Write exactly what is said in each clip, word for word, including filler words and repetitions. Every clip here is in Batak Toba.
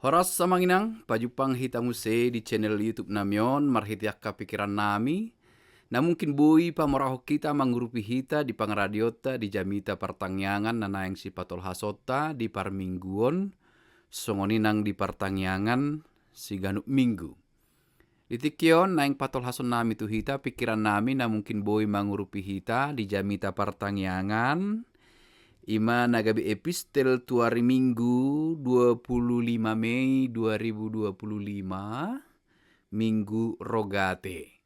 Horas amang inang, pajumpang hita muse di channel YouTube nami on, marhite angka pikiran nami, na mungkin boi pamorahon hita, mangurupi hita di pangaradionta di jamita partangiangan na naeng sipatolhasonta di parmingguon, songon i nang di partangiangan siganup minggu. Di tingki on naeng patolhason nami tu hita pikiran nami na mungkin boi mangurupi hita di jamita partangiangan, ima na gabe epistel tu ari Minggu dua puluh lima Mei dua ribu dua puluh lima, Minggu Rogate.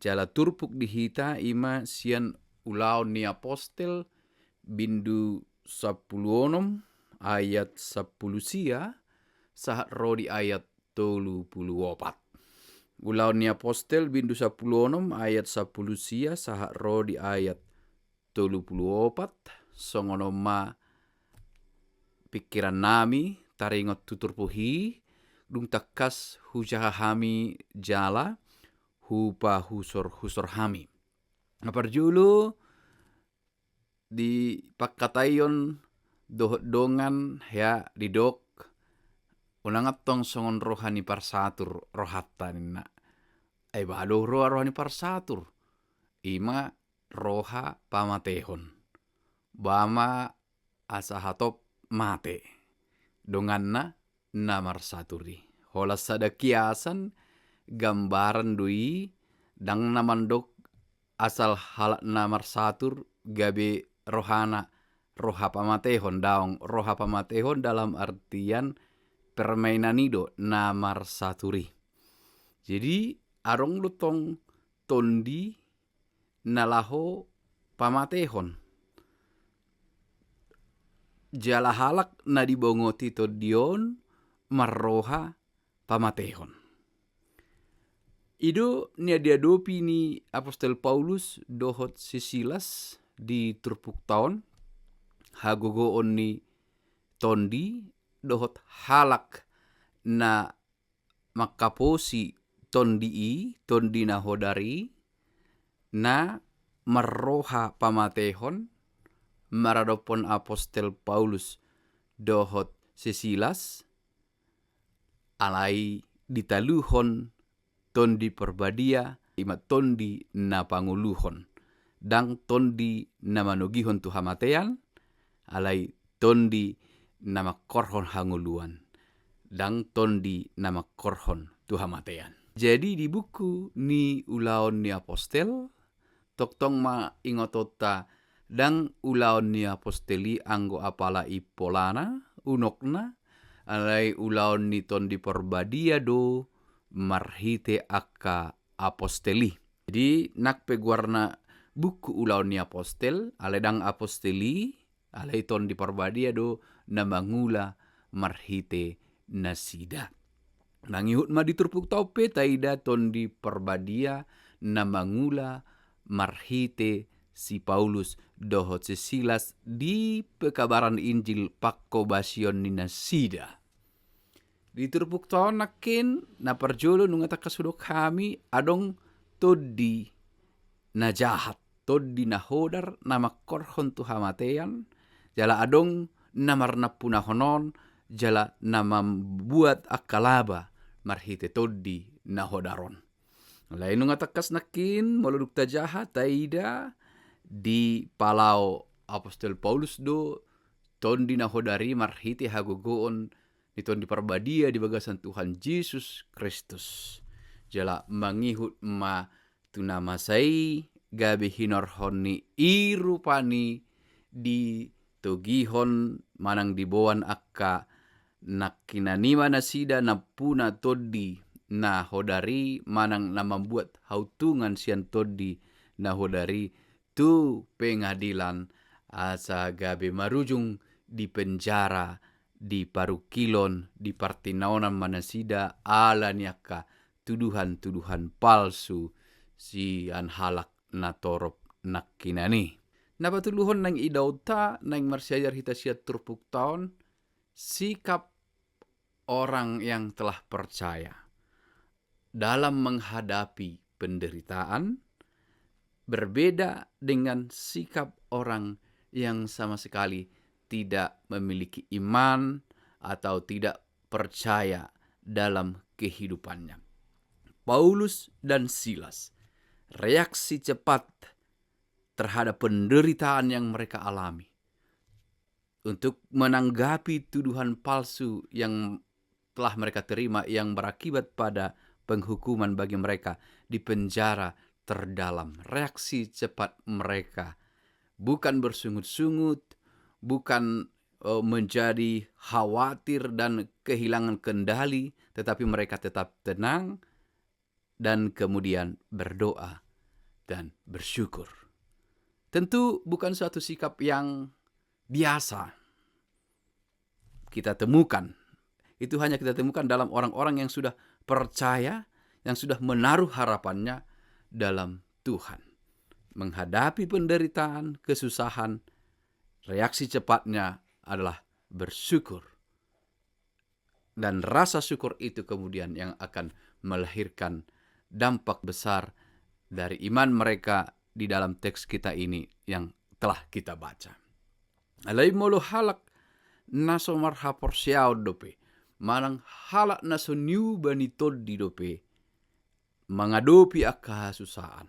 Jala turpuk di hita ima sian Ulaon ni Apostel bindu sampulu onom ayat sampulu sia sahat ro di ayat tolu pulu opat. Ulaon ni Apostel bindu sampulu onom ayat sampulu sia sahat ro di ayat tolu pulu opat, songon on ma pikiran nami taringot tu turpuk i, dung tangkas hujaha hami jala hupahusor-husor hami. Na parjolo di pangkataion dohot dongan hea didok, unang antong songon roha ni parsatur rohanta ninna. Ai ba do roha, roha ni parsatur? Ima roha pamatehon. Ba ma asa hatop mate donganna na marsatur i. Holan sada kiasan, gambaran do i, ndang na mandok asal halak na marsatur gabe rohana roha pamatehon, daong, roha pamatehon dalam artian permainan i do na marsatur i. Jadi adong do tong tondi na laho pamatehon. Jala halak na dibongoti tondi on marroha pamatehon. I do na diadopi ni Apostel Paulus dohot si Silas di turpukta on, hagogoon ni tondi dohot halak na mangkaposi tondi i, tondi na hodar i, na marroha pamatehon maradophon Apostel Paulus dohot si Silas, alai ditaluhon Tondi Parbadia, ima tondi na pangoluhon, ndang tondi na manogihon tu hamatean, alai tondi na mangkorhon hangoluan, ndang tondi na mangkorhon tu hamatean. Jadi di buku ni Ulaon ni Apostel, tongtong ma ingotonta, ndang Ulaon ni Apostel i anggo apala i polana, unokna, alai Ulaon ni Tondi Parbadia do marhite angka apostel i. Jadi nang pe goarna buku Ulaon ni Apostel, alai ndang apostel i, alai Tondi Parbadia do na mangula marhite nasida. Mangihut ma di turpukta on pe taida Tondi Parbadia na mangula marhite si Paulus dohot si Silas di pekabaran Injil pangkobasion ni nasida. Di turpukta on nangkin, na parjolo nunga tangkas hudok hami, adong tondi na jahat, tondi na hodar na mangkorhon tu hamatean, jala adong na marnampunahon on, jala na mambuat angka laba marhite tondi na hodar on. Alai nunga tangkas nangkin, molo dung tajaha taida dipalao Apostel Paulus do tondi na hodar i marhite hagogoon ni Tondi Parbadia di bagasan Tuhan Jesus Kristus. Jala mangihut ma tu na masa i gabe hinorhon ni i rupani ditogihon manang diboan angka nangkinan i ma nasida nampuna tondi na hodar i manang na mambuat hauntungan sian tondi na hodar i tu pengadilan, asa gabe marujung di penjara, di parungkilon, di partinaonan ma nasida ala ni angka tuduhan-tuduhan palsu sian halak na torop nangkinan i. Na patoluhon naeng idaonta, naeng marsiajar hita sian turpukta on, sikap orang yang telah percaya dalam menghadapi penderitaan berbeda dengan sikap orang yang sama sekali tidak memiliki iman atau tidak percaya dalam kehidupannya. Paulus dan Silas, reaksi cepat terhadap penderitaan yang mereka alami untuk menanggapi tuduhan palsu yang telah mereka terima, yang berakibat pada penghukuman bagi mereka di penjara terdalam. Reaksi cepat mereka bukan bersungut-sungut, bukan, eh, menjadi khawatir dan kehilangan kendali, tetapi mereka tetap tenang dan kemudian berdoa dan bersyukur. Tentu bukan suatu sikap yang biasa kita temukan. Itu hanya kita temukan dalam orang-orang yang sudah percaya, yang sudah menaruh harapannya dalam Tuhan. Menghadapi penderitaan, kesusahan, reaksi cepatnya adalah bersyukur. Dan rasa syukur itu kemudian yang akan melahirkan dampak besar dari iman mereka di dalam teks kita ini yang telah kita baca. Alai molo halak na so marhaporseaon dope, manang halak na so niuba ni tondi dope, mangadopi angka hasusaan,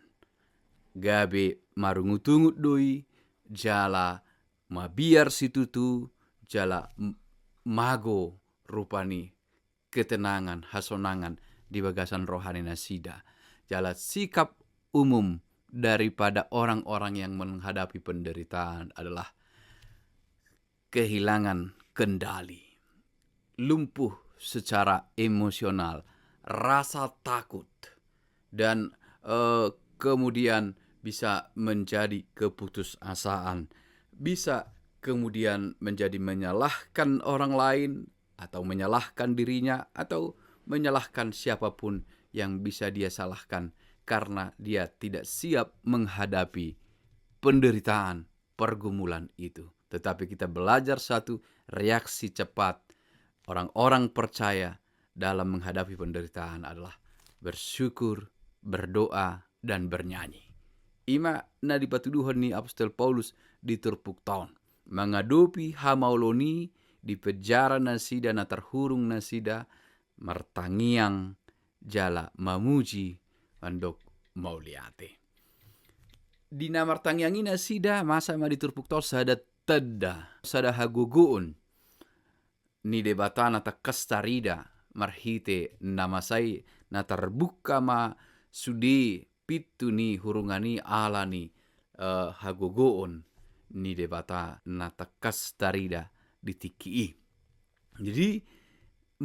gabe marungut-ungut do i, jala mabiar situtu, jala m-, mago rupani ketenangan, hasonangan di bagasan roha ni nasida. Jala sikap umum daripada orang-orang yang menghadapi penderitaan adalah kehilangan kendali, lumpuh secara emosional, rasa takut, dan, eh, kemudian bisa menjadi keputusasaan, bisa kemudian menjadi menyalahkan orang lain atau menyalahkan dirinya atau menyalahkan siapapun yang bisa dia salahkan karena dia tidak siap menghadapi penderitaan, pergumulan itu. Tetapi kita belajar satu reaksi cepat orang-orang percaya dalam menghadapi penderitaan adalah bersyukur, berdoa, dan bernyanyi. Ima na dipatuduhon ni apostel Paulus di turpukta on. Mangadopi hamaolon i di penjara nasida na tarhurung nasida martangiang jala mamuji mandok mauliate. Di na martangiang i nasida masa ma di turpukta on sada tanda, sada hagogoon ni Debata na tangkas tarida marhite na masa i na tarbuka ma sude pintu ni hurungan i ala ni, eh, hagogoon ni Debata na tangkas tarida di tingki i. Jadi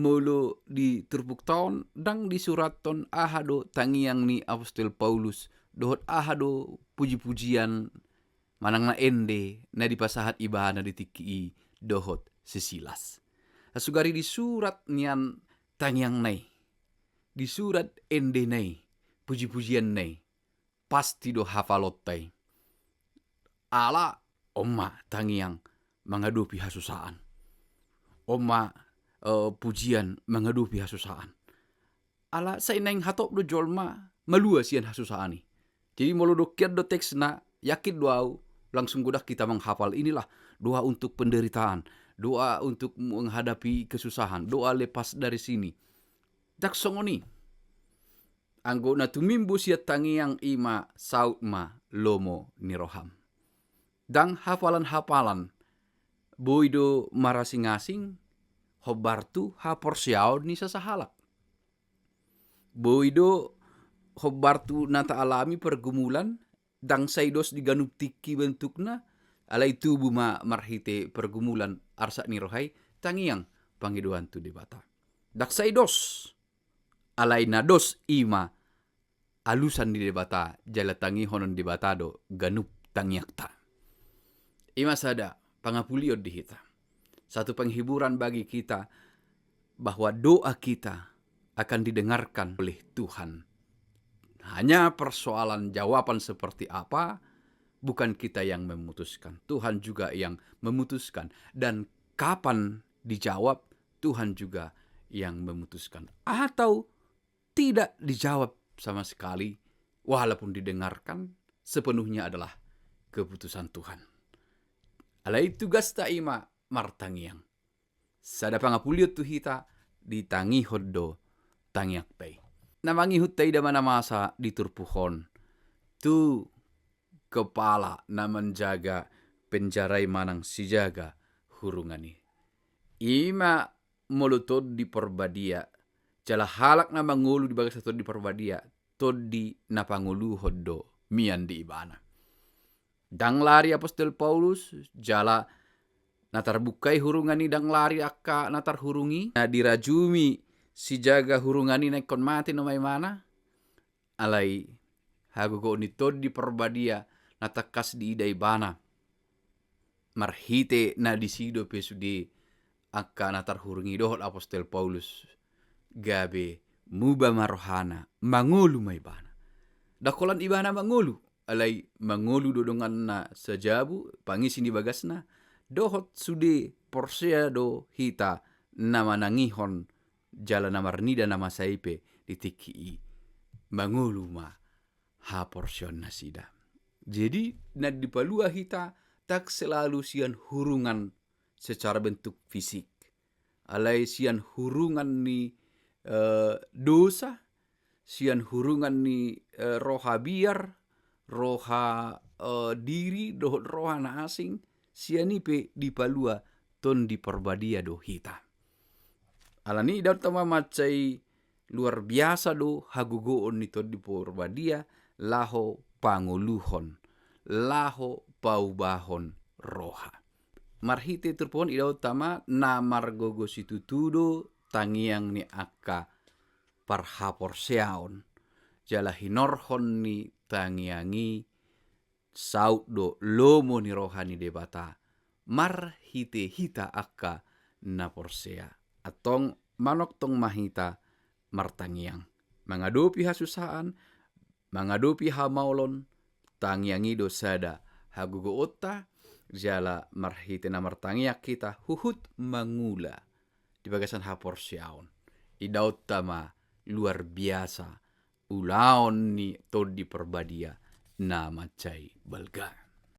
molo di turpukta on ndang disurathon aha do tangiang ni apostel Paulus dohot aha do puji-pujian manang na ende na dipasahat ibana di tingki i dohot si Silas. Sugari disurat nian tangiangna i, disurat endena i, puji-pujianna i, pasti do hapalonta i. Ala on ma tangiang mangadopi hasusaan. On ma, eh, pujian mangadopi hasusaan. Ala sai naeng hatop do jolma malua sian hasusaan i. Jadi molo dongkian do teksna, yakin do au langsung godang hita manghapal inilah doa untuk penderitaan, doa untuk menghadapi kesusahan, doa lepas dari sini. Ndang songon i. Anggo na tumimbo sian tangiang ima saut ma lomo ni roham. Ndang hapalan-hapalan, boi do marasing-asing hombar tu haporseaon ni sasahalak. Boi do hombar tu na taalami pergumulan, ndang sai dos di ganup tingki bentukna, alai tubu ma marhite pergumulan arsak ni roha i tangiang pangidoan tu Debata. Ndang sai dos, alai na dos ima alusan ni Debata, jala tangihonon Debata do ganup tangiangta. Ima sada pangapulion di hita. Satu penghiburan bagi kita bahwa doa kita akan didengarkan oleh Tuhan. Hanya persoalan jawaban seperti apa, bukan kita yang memutuskan. Tuhan juga yang memutuskan. Dan kapan dijawab, Tuhan juga yang memutuskan. Atau tidak dijawab sama sekali, walaupun didengarkan, sepenuhnya adalah keputusan Tuhan. Alai tugasta ima martangiang. Sada pangapulion tu hita, ditangihon do tangiangta i. Na mangihut taida ma na masa di turpuk on tu kepala na manjaga penjara i manang sijaga hurungan i. I ma molo Tondi Parbadia, jala halak na mangolu di bagasan Tondi Parbadia, Tondi na pangoluhon do mian di ibana. Ndang lari apostel Paulus, jala na tarbuka i hurungan i ndang lari angka na tarhurung i, na dirajumi sijaga hurungan i na ingkon mate nama imana, alai hagogoon ni Tondi Parbadia na tangkas diida ibana. Marhite na disi dope sude angka na tarhurung i dohot apostel Paulus gabe muba ma rohana, mangolu ma ibana. Ndang holan ibana mangolu, alai mangolu do donganna sajabu, pangisi ni bagasna, dohot sude porsea do hita na manangihon jala na marnida na masa i pe di tingki i. Mangolu ma haporseaon nasida. Jadi, na dipalua hita ndang selalu sian hurungan secara bentuk fisik. Alai sian hurungan ni, eh, dosa, sian hurungan ni, eh, roha biar, roha, eh, diri, dohot roha na asing, sian i pe dipalua Tondi Parbadia do hita. Alani i idaonta ma mansai luar biasa do hagogoon ni Tondi Parbadia laho pangoluhon, laho paubahon roha. Marhite turpuk on idaonta ma na margogo situtu do tangiang ni angka parhaporseaon, jala hinorhon ni tangiang i saut do lomo ni roha ni Debata marhite hita angka na porsea. Antong manongtong ma hita martangiang. Mangadopi hasusaan, mangadopi hamaolon, tangiang i do sada hagogoonta, jala marhite na martangiang hita huhut mangula di bagasan haporseaon. Idaonta ma luar biasa ulaon ni Tondi Parbadia na mansai balga.